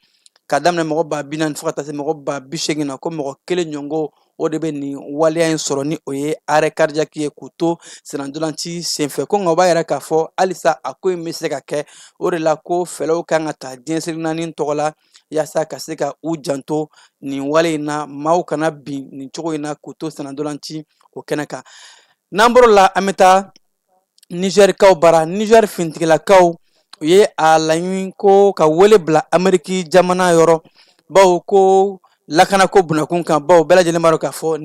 ka daminɛ mɔgɔ 40 000 fo ka taa se mɔgɔ 80 000 na, ko mɔgɔ kelen ɲɔgɔn o de bɛ nin waleya in sɔrɔ, ni o ye arrêt cardiaque ye k'u to sennantolanci senfɛ. Ko nka o b'a yira k'a fɔ halisa a ko in bɛ se ka kɛ. O de la ko fɛɛrɛw kan ka ta diɲɛ seleke naani tɔgɔ la yaasa ka se ka u janto nin wale in na, maaw kana bin nin cogo in na k'u to sennantolanci o kɛnɛ kan. N'an bɔr'o la, an bɛ taa Nizɛrikaw bara. Nizɛri finitigilakaw u ye a laɲini ko ka wele bila Ameriki jamana yɔrɔ, bawo ko lakanako bunakun kan, bawo bɛɛ lajɛlen b'a dɔn k'a fɔ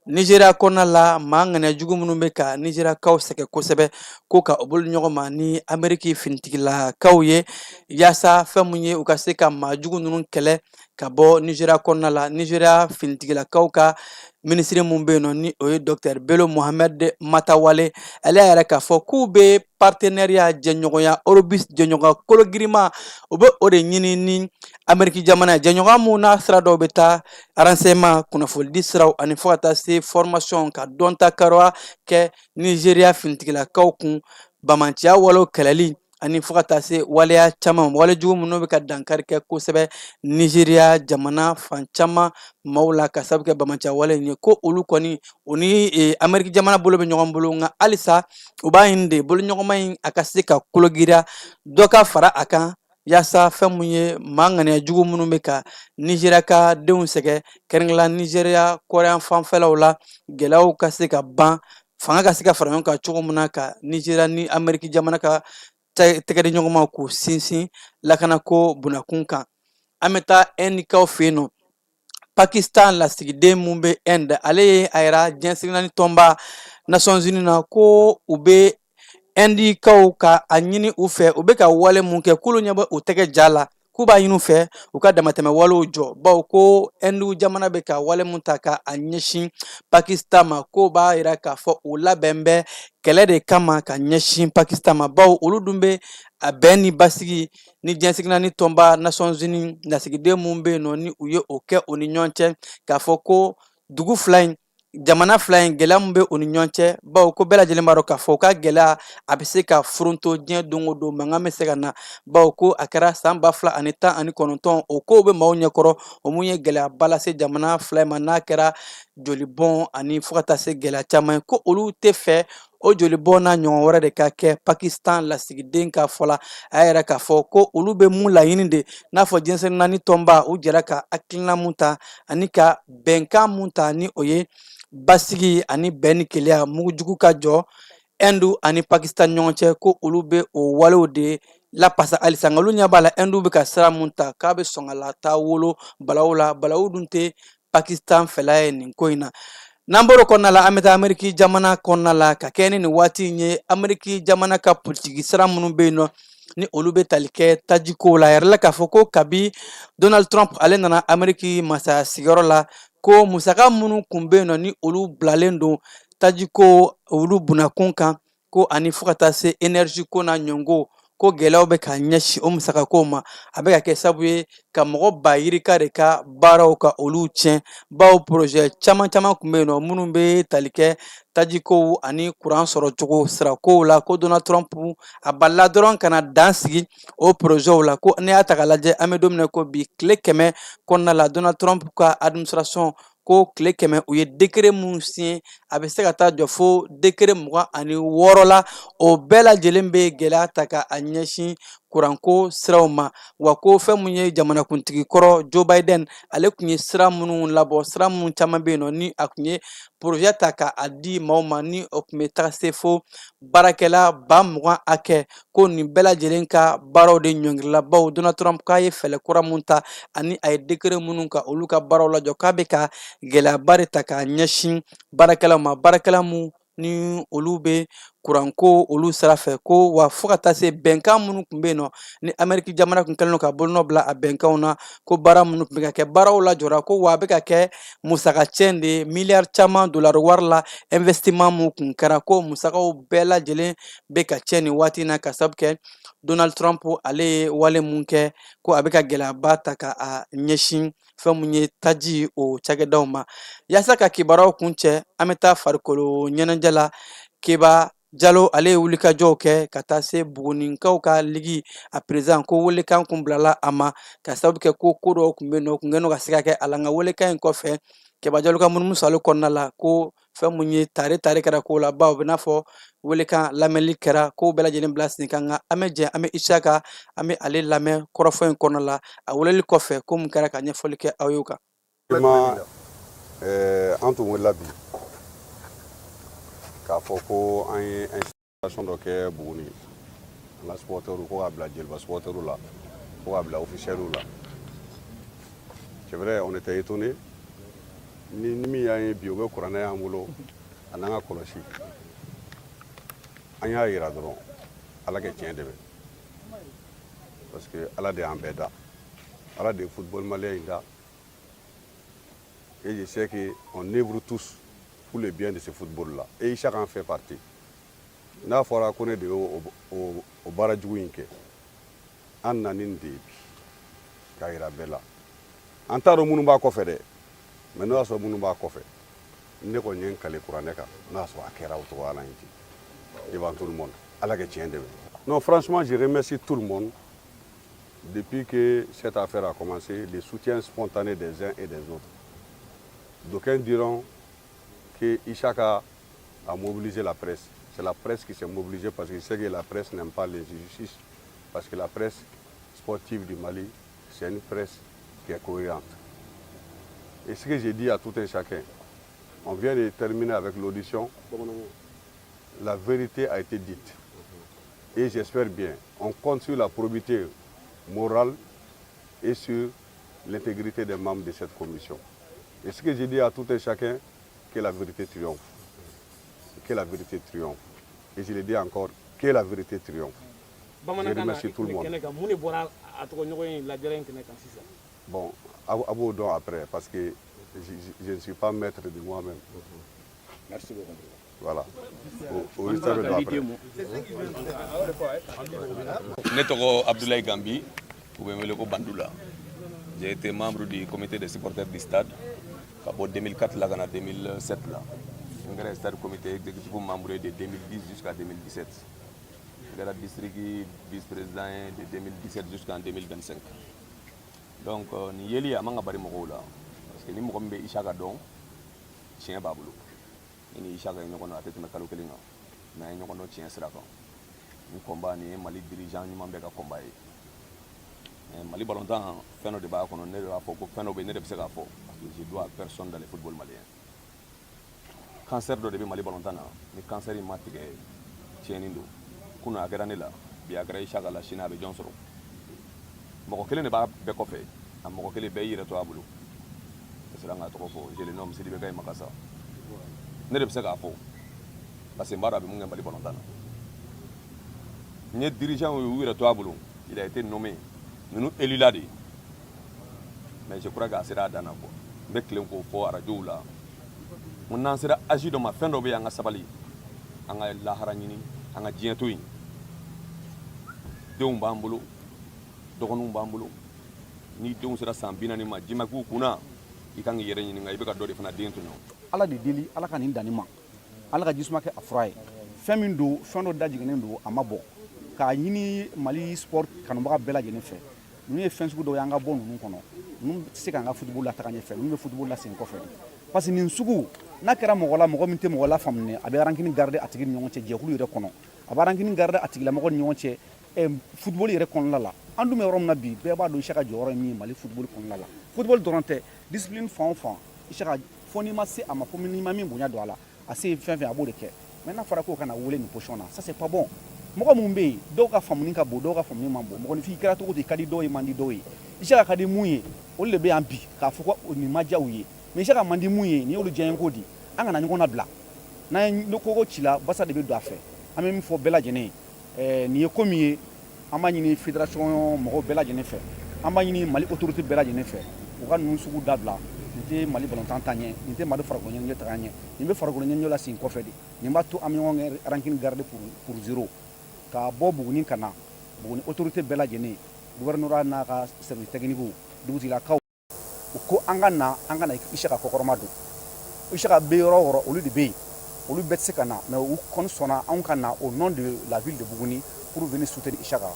Nizeriya kɔnɔna la, maa ŋaniya jugu minnu bɛ ka Nizeriyakaw sɛgɛn kosɛbɛ, ko ka u bolo ɲɔgɔn ma ni Ameriki finitigilakaw ye yaasa fɛn mun ye u ka se ka maa jugu ninnu kɛlɛ ka bɔ Nizeriya kɔnɔna la. Nizeriya finitigilakaw ka minisiri mun bɛ yen nɔ, ni o ye Docteur Bello Mohamed Matawale, ale y'a yira k'a fɔ k'u bɛ partenariat, jɛɲɔgɔnya robuste, jɛɲɔgɔnya kologirima, u bɛ o de ɲini ni Ameriki jamana ye, jɛɲɔgɔnya mun n'a sira dɔw bɛ taa renseignement, kunnafonidi siraw, ani fo ka taa se formation, ka dɔnta karoya kɛ Nizeriya finitigilakaw kun bamanciya walew kɛlɛli, ani fo ka taa se waleya caman, wale jugu minnu bɛ ka dankari kɛ kosɛbɛ Nizeriya jamana fan caman maaw la ka sababu kɛ bamanciya wale in ye. Ko olu kɔni, u ni Ameriki jamana bolo bɛ ɲɔgɔn bolo, nka halisa u b'a ɲini de boloɲɔgɔnma in a ka se ka kologiriya, dɔ ka fara a kan, yaasa fɛn mun ye maa ŋaniya jugu minnu bɛ ka Nizeriya ka denw sɛgɛn, kɛrɛnkɛrɛnnenya Nizeriya kɔrɔyan fanfɛlaw la, gɛlɛyaw ka se ka ban, fanga ka se ka fara ɲɔgɔn kan cogo min na ka Nizeriya ni Ameriki jamana ka tɛgɛdiɲɔgɔnma k'u sinsin lakanako bunakun kan. An bɛ taa Ɛndikaw fɛ yen nɔ. Pakistan lasigiden mun bɛ Inde, ale ye a yira diɲɛ seleke naani tɔnba Nations Unies na ko u bɛ Ɛndikaw ka a ɲini u fɛ, u bɛ ka wale mun kɛ, k'olu ɲɛ bɛ u tɛgɛ ja la, k'u b'a ɲini u fɛ u ka damatɛmɛ walew jɔ, bawo ko Ɛndu jamana bɛ ka wale mun ta ka a ɲɛsin Pakistan ma, k'o b'a yira k'a fɔ u labɛn bɛ kɛlɛ de kama ka ɲɛsin Pakistan ma, bawo olu dun bɛ a bɛn ni basigi ni diɲɛ seleke naani tɔnba Nations Unies lasigiden mun bɛ yen nɔ, ni u ye o kɛ u ni ɲɔgɔn cɛ, k'a fɔ ko dugu fila in, jamana fila in, gɛlɛya min bɛ u ni ɲɔgɔn cɛ, bawo ko bɛɛ lajɛlen b'a dɔn k'a fɔ u ka gɛlɛya a bɛ se ka foronto diɲɛ don o don, mankan bɛ se ka na, bawo ko a kɛra san 2019, o kow bɛ maaw ɲɛkɔrɔ, o mun ye gɛlɛyaba lase jamana fila in ma, n'a kɛra jolibɔn ani fo ka taa se gɛlɛya caman ye, ko olu tɛ fɛ o jolibɔn n'a ɲɔgɔn wɛrɛ de ka kɛ. Pakistan lasigiden ka fɔ la, a y'a yira k'a fɔ ko olu bɛ mun laɲini de n'a fɔ diɲɛ seleke naani tɔnba, u jɛra ka hakilina mun ta ani ka bɛnkan mun ta, ni o ye basigi ani bɛn ni kelenya, mugujugu ka jɔ Ɛndu ani Pakistan ɲɔgɔn cɛ, ko olu bɛ o walew de lapasa halisa. Nka olu ɲɛ b'a la Ɛndu bɛ ka sira mun ta, k'a bɛ sɔn ka la taa wolo balawu la, balawu dun tɛ Pakistan fɛla ye nin ko in na. N'an bɔr'o kɔnɔna la, an bɛ taa Ameriki jamana kɔnɔna la ka kɛ ni nin waati in ye Ameriki jamana ka politiki sira minnu bɛ yen nɔ, ni olu bɛ tali kɛ tajikow la. A yirala k'a fɔ ko kabi Donald Trump ale nana Ameriki masaya sigiyɔrɔ la, ko musaka minnu kun bɛ yen nɔ, ni olu bilalen don tajiko olu bunakun kan, ko ani fo ka taa se énergie ko n'a ɲɔgɔn ko gɛlɛyaw bɛ ka ɲɛsin o musakako ma, a bɛ ka kɛ sababu ye ka mɔgɔ ba yirika de ka baaraw ka olu tiɲɛ, bawo projet caman caman tun bɛ yen nɔ minnu bɛ tali kɛ tajikow ani kuran sɔrɔcogo sirakow la, ko Donald Trump a balila dɔrɔn ka na dan sigi o projetw la. Ko n'i y'a ta k'a lajɛ, an bɛ don min na ko bi, tile 100 kɔnɔna la, Donald Trump ka administration ko tile 100, u ye décret mun signé, a bɛ se ka taa jɔ fo décret 26 la. O bɛɛ lajɛlen bɛ gɛlɛya ta ka a ɲɛsin kuranko siraw ma. Wa ko fɛn mun ye jamanakuntigi kɔrɔ Joe Biden, ale tun ye sira minnu labɔ, sira minnu caman bɛ yen nɔ, ni a tun ye projet ta ka a di maaw ma, ni o tun bɛ taga se fo baarakɛla 20,000 hakɛ, ko nin bɛɛ lajɛlen ka baaraw de ɲɔngirila, bawo Donald Trump k'a ye fɛɛrɛ kura mun ta ani a ye décret minnu ka olu ka baaraw lajɔ, k'a bɛ ka gɛlɛyaba de ta k'a ɲɛsin baarakɛlaw ma, baarakɛla mun ni olu bɛ kuranko olu sira fɛ. Ko wa fo ka taa se bɛnkan minnu tun bɛ yen nɔ, ni Ameriki jamana tun kɛlen don ka bolonɔ bila a bɛnkanw na, ko baara minnu tun bɛ ka kɛ, baaraw lajɔra. Ko wa a bɛ ka kɛ musaka cɛn de ye, miliyari caman dolari wari la, investissement mun tun kɛra, ko musakaw bɛɛ lajɛlen bɛ ka cɛn nin waati in na, ka sababu kɛ Donald Trump ale ye wale mun kɛ, ko a bɛ ka gɛlɛyaba ta ka a ɲɛsin fɛn mun ye taji o cakɛdaw ma. Yaasa ka kibaruyaw kuncɛ, an bɛ taa farikolo ɲɛnajɛ la. Keba Jalo, ale ye wulikajɔw kɛ ka taa se Buguninkaw ka ligi a président, ko welekan kun bilala a ma ka sababu kɛ ko ko dɔw tun bɛ yen nɔ, kun kɛlen don ka siga kɛ a la. Nka welekan in kɔfɛ, Keba Jalo ka munumusalo kɔnɔna la, ko fɛn mun ye tare tare kɛra ko la, bawo bɛ n'a fɔ welekan lamɛnli kɛra, ko bɛɛ lajɛlen bila sen kan. Nka an bɛ jɛ, an bɛ Isaka, an bɛ ale lamɛn kɔrɔfɔ in kɔnɔna la, a weleli kɔfɛ, ko mun kɛra, ka ɲɛfɔli kɛ aw y'o kan. Vraiment, an tun wulila bi k'a fɔ ko an ye installation dɔ kɛ Buguni, an ka supporters, ko k'a bila Joliba supporters la, ko k'a bila officiels la. C'est vrai, on était étonné. Ni min y'an ye bi, o bɛ kuranɛ y'an bolo a n'an ka kɔlɔsi. An y'a yira dɔrɔn, Ala kɛ tiɲɛ dɛmɛ, parce que Ala de y'an bɛɛ da, Ala de ye football malien in da, et je sais que on œuvre tous pour le bien de ce football là et chacun fait partie. N'a fɔra ko ne de y'o o baara jugu in kɛ, an nana nin de ye bi k'a yira bɛɛ la. An t'a dɔn minnu b'a kɔfɛ dɛ, mais n'o y'a sɔrɔ minnu b'a kɔfɛ, ne kɔni ye n kale kuranɛ kan, n'a y'a sɔrɔ a kɛra o cogoya la in ten devant tout le monde, Ala kɛ tiɲɛ dɛmɛ. Non, franchement, je remercie tout le monde. Depuis que cette affaire a commencé, le soutien spontané des uns et des autres. D'aucuns diront que Ishaka a mobilisé la presse. C'est la presse qui s'est mobilisée parce qu'il sait que la presse n'aime pas les injustices. Parce que la presse sportive du Mali, c'est une presse qui est cohérente. Et ce que j'ai dit à tout un chacun, on vient de terminer avec l'audition. La vérité a été dite. Et j'espère bien, on compte sur la probité morale et sur l'intégrité des membres de cette commission. Et ce que j'ai dit à tout un chacun, que la vérité triomphe. Que la vérité triomphe. Et je le dis encore, que la vérité triomphe. Je remercie tout le monde. Bon, a b'o dɔn après, parce que je ne suis pas maître de moi-même. Merci beaucoup. Voilà. O histoire bɛ dɔn après. Ne tɔgɔ Abdoulaye Gambi, u bɛ n wele ko Bandula. J'ai été membre du comité des supporters du stade ka bɔ 2004 la ka na 2007 la. N kɛra stade comité exécutif membre de 2010 jusqu'à 2017. N kɛra district vice-président ye de 2017 jusqu'en 2025. Donc nin yeli a man ka bari mɔgɔw la, parce que ni mɔgɔ min bɛ Isaka dɔn, tiɲɛ b'a bolo. Ne ni Isaka ye ɲɔgɔn dɔn, a tɛ tɛmɛ kalo kelen kan, mais an ye ɲɔgɔn dɔn tiɲɛ sira kan. Nin combat nin ye Mali dirigeant ɲuman bɛɛ ka combat ye. Mais Mali balontan, fɛn dɔ de b'a kɔnɔ. Ne de b'a fɔ ko fɛn dɔ bɛ yen, ne de bɛ se k'a fɔ, parce que je dois à personne dans le football malien. Cancer dɔ de bɛ Mali balontan na, ni cancer in ma tigɛ, tiɲɛni don. Kunun a kɛra ne la, bi a kɛra Isaka la, sini a bɛ jɔn sɔrɔ? Mɔgɔ kelen de b'a bɛɛ kɔfɛ, a mɔgɔ kelen bɛɛ y'i yɛrɛ to a bolo. Ka siran k'a tɔgɔ fɔ, je le nomme Sidibe Gaye Makasa. Ne de bɛ se k'a fɔ, parce que n b'a dɔn a bɛ mun kɛ Mali balontan na. N ye dirigeant ye, u yɛrɛ to a bolo. Il a été nommé, ninnu élu la de, mais je crois k'a sera a dan na quoi. N bɛ tilen k'o fɔ arajow la, n ko n'an sera âge dɔ ma, fɛn dɔ bɛ yen, an ka sabali, an ka lahara ɲini, an ka diɲɛ to yen. Denw b'an bolo, dɔgɔninw b'an bolo. Ni denw sera san 40 ma, ji ma k'u kunna, i kan k'i yɛrɛ ɲininka, i bɛ ka dɔ de fana den tɔɲɔ. Ala de deli, Ala ka nin danni ma, Ala ka jisuma kɛ a fura ye. Fɛn min don, fɛn dɔ dajiginnen don, a ma bɔ. K'a ɲini Mali sport kanubaga bɛɛ lajɛlen fɛ, ninnu ye fɛn sugu dɔw ye, an ka bɔ ninnu kɔnɔ. Ninnu tɛ se k'an ka football la taga ɲɛfɛ, ninnu bɛ football la sen kɔfɛ, parce que nin sugu n'a kɛra mɔgɔ la, mɔgɔ min tɛ mɔgɔ la faamuya, a bɛ rancune garder a tigi ni ɲɔgɔn cɛ, jɛkulu yɛrɛ kɔnɔ, a bɛ rancune garder a tigilamɔgɔ ni ɲɔgɔn cɛ. football yɛrɛ kɔnɔna la. An dun bɛ yɔrɔ min na bi, bɛɛ b'a dɔn Isaka jɔyɔrɔ ye min ye Mali football kɔnɔna la. Football dɔrɔn tɛ, discipline fan o fan, Isaka, fo n'i ma se a ma, fo n'i ma min bonya don a la, a se ye fɛn fɛn, a b'o de kɛ. Mais n'a fɔra k'o kana wele nin position na, ça c'est pas bon. Mɔgɔ minnu bɛ yen, dɔw ka faamuni ka bon, dɔw ka faamuni man bon. Mɔgɔninfin kɛra cogo di, ka di dɔw ye, man di dɔw ye. Isaka ka di mun ye, olu de bɛ yan bi k'a fɔ ko nin ma diya u ye. Mais Isaka man di mun ye, nin y'olu diyaɲeko di. An kana ɲɔgɔn nabila. N'an ye koko ci la, basa de bɛ don a fɛ. An bɛ min fɔ bɛɛ lajɛlen ye, nin ye ko min ye, an b'a ɲini fédération mɔgɔw bɛɛ lajɛlen fɛ, an b'a ɲini Mali autorité bɛɛ lajɛlen fɛ, u ka ninnu sugu dabila. Nin tɛ Mali balontan taa ɲɛ, nin tɛ Mali farikolo ɲɛnajɛ taga ɲɛ, nin bɛ farikolo ɲɛnajɛ la segin kɔfɛ de. Nin b'a to an bɛ ɲɔgɔn rancune garder pour zéro. Ka bɔ Buguni ka na Buguni, autorité bɛɛ lajɛlen, gouvernorat n'a ka service technique, dugutigilakaw, u ko an ka na, an ka na Isaka kɔkɔrɔma don. Isaka bɛ yɔrɔ o yɔrɔ, olu de bɛ yen. Olu bɛɛ tɛ se ka na, mais u kɔni sɔnna anw ka na au nom de la ville de Buguni pour venir soutenir Isaka.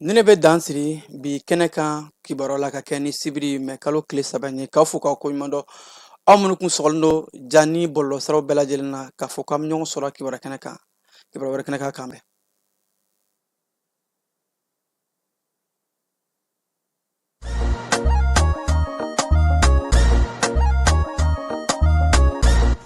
Ni ne bɛ dan siri bi kɛnɛ kan kibaruya la ka kɛ ni sibiri mɛ kalo tile 3 ye, k'aw fo k'aw koɲuman dɔn, aw minnu kun sɔgɔlen don ja ni bɔlɔlɔsiraw bɛɛ lajɛlen na, k'a fɔ k'an bɛ ɲɔgɔn sɔrɔ kibaruya kɛnɛ kan, kibaruya wɛrɛ kɛnɛ kan. K'an bɛn.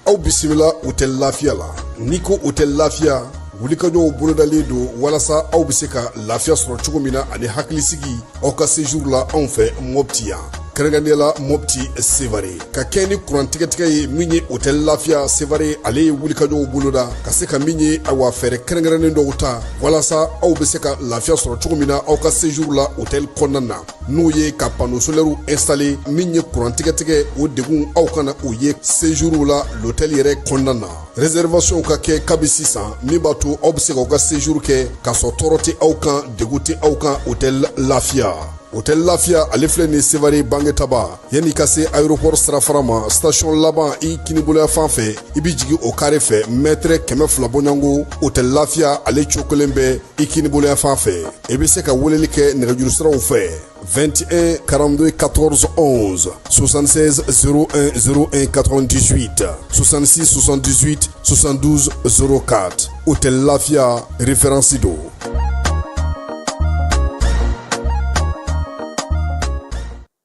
Aw bisimila hôtel Lafiya la. N'i ko hôtel Lafiya, wulikajɔw bolodalen don walasa aw bɛ se ka lafiya sɔrɔ cogo min na ani hakilisigi aw ka séjour la anw fɛ Mopti yan, kɛrɛnkɛrɛnnenya la Mopti Sevare. Ka kɛ ni kuran tigɛtigɛ ye min ye, hôtel Lafiya Sevare ale ye wulikajɔw boloda ka se ka min ye, awa, fɛɛrɛ kɛrɛnkɛrɛnnen dɔw ta walasa aw bɛ se ka lafiya sɔrɔ cogo min na aw ka séjour la hôtel kɔnɔna na, n'o ye ka panneau solaire installer. Min ye kuran tigɛtigɛ, o degun aw kana o ye séjour la l'hôtel yɛrɛ kɔnɔna na. Réservation ka kɛ kabi sisan, min b'a to aw bɛ se k'aw ka séjour kɛ k'a sɔrɔ tɔɔrɔ tɛ aw kan, degun tɛ aw kan. Hôtel Lafiya, hôtel Lafiya ale filɛ nin Sevare Bangetaba, yanni ka se aéroport sirafara ma, station laban i kiniboloya fan fɛ, i bɛ jigin o kare fɛ, mètre 200 bɔɲɔgɔnko, hôtel Lafiya ale cokolen bɛ i kiniboloya fan fɛ. I bɛ se ka weleli kɛ nɛgɛjuru siraw fɛ: 21 42 14 11, 76 01 01 98, 66 78 72 04. Hôtel Lafia, référence don.